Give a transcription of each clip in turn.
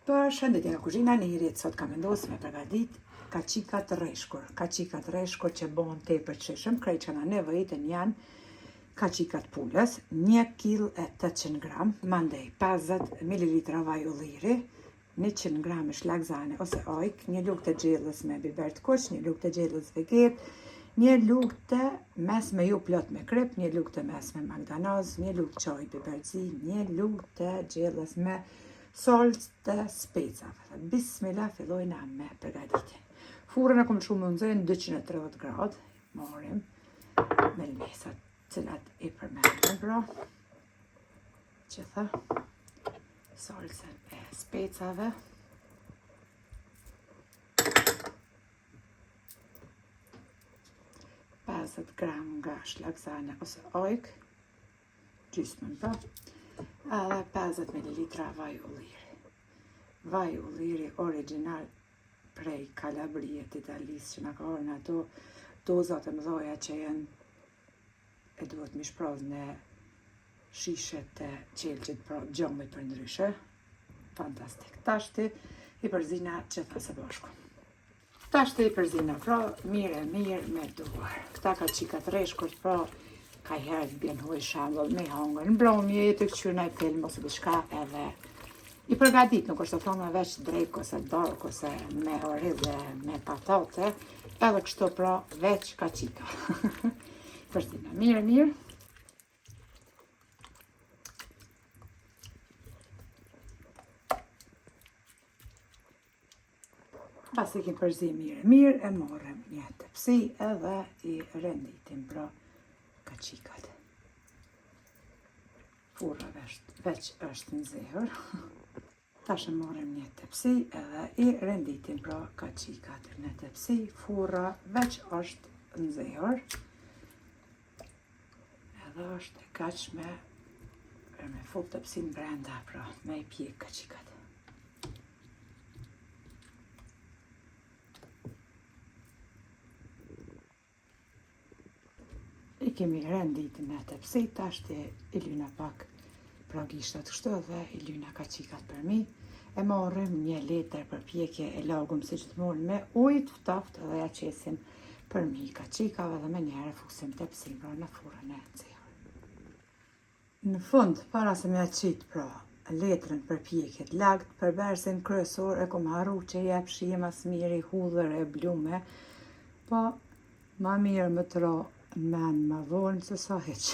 Përshëndetje nga kuzhina e Nirit, sot kam vendosur me përgatit kaçika të rreshkur. Kaçika të rreshkur që bëhen tepër të shijshëm, krejt që na nevojiten janë kaçika të pulës, 1 kg e 800 gram, mandej 50 ml vaj ulliri, 100 gram shlagzane ose ajkë, një lugë të gjellës me biber të kuq, një lugë të gjellës vegetë, një lugë të mesme jo plot me krip, një lugë të mesme majdanoz, një lugë çaj biber të zi, një lugë të gjellës me salcë të specave. Bismillah, fillojna me përgatitjen. Furrën e kom çu me u nxe në 230 gradë, marrim mëlmesat cilat i përmendëm, pra, gjitha, salcën e specave, 50 gram nga shlagzane ose ajkë, gjysmën pra, edhe 50 ml vaj ulliri. Vaj ulliri original prej Kalabrie të Italisë që na ka ardhur në ato dozat e mëdha që janë e duhet mi shpraz në shishe të qelqit pra xhamit për ndryshe. Fantastik. Tashti i përzina gjitha së bashku. Tashti i përzina pra mirë e mirë me duar. Këta kaçika të rreshkurt pra ka herë të bjen huj shembull me hongër në mbrëmje, tu këqyrë naj film ose diçka edhe i përgatit, nuk është të thonë veç drekë ose darkë ose me oriz dhe me patate, edhe kështu pra veç kaçika. Përzina mirë mirë. Pasi i përzi mirë mirë, e marrim një tepsi edhe i renditim pra kaçikat. Furra veç, veç është nxehur. Tash e marrim një tepsi edhe i renditim pra kaçikat në tepsi. Furra veç është nxehur. Edhe është e gatshme për me fut tepsin brenda pra me i pjek kaçikat. I kemi rendit në tepsi, tashti i lyna pak pra gishtat kështu dhe i lyna kaçikat përmi. E marrim një letër për pjekje e lagum si gjithmonë me ujë të ftoftë dhe ja qesim përmi kaçikave dhe menjëherë fusim tepsin pra në furrën e nxehur. Në fund, para se me ja qit pra letrën për pjekje të lagtë, përbërësin kryesor e kom harru që jep shije ma s'miri hudhër e blume, po ma mirë me t'ra n'men ma vonë se sa hiq.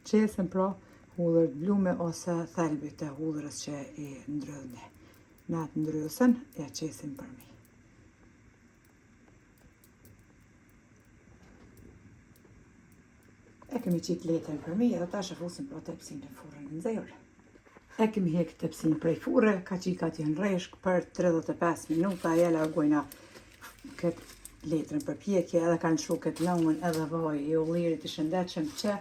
Qesim pra hudhër të blume ose thelbit të hudhrës që i ndrydhni. Në atë ndrydhësen, ja qesim përmi. E kemi qitë letrën përmi edhe tash e fusim pra tepsin në furrën e nxehur. E kemi hek tepsin prej furre, kaçikat janë rreshk për 35 minuta, ja largojna këtë letrën për pjekje edhe kanë lshu këtë lëngun edhe vaji i ullirit i shëndetshëm që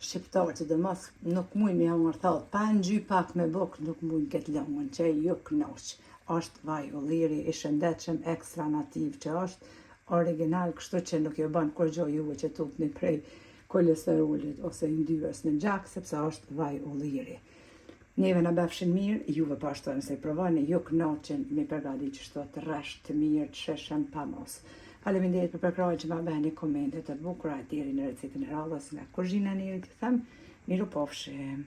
shqiptarët sidomos nuk mujnë me hangër thallë, pa ngjy pak me bukë nuk mujnë këtë lëngun që ju kënaq. Është vaj ulliri i shëndetshëm ekstra nativ që është original, kështu që nuk ju bën kurgjo juve që tutni prej kolesterolit ose yndyrës në gjak, sepse është vaj ulliri. Neve na bëfshin mirë, juve po ashtu nëse i provoni, ju kënaqen me përgatit qështu të rresht të mirë, të shijshëm pa mos. Faleminderit për përkrahjen që ma bëni komente të bukura deri në recetën e radhës nga kuzhina e Nirit ju them, mirupafshim.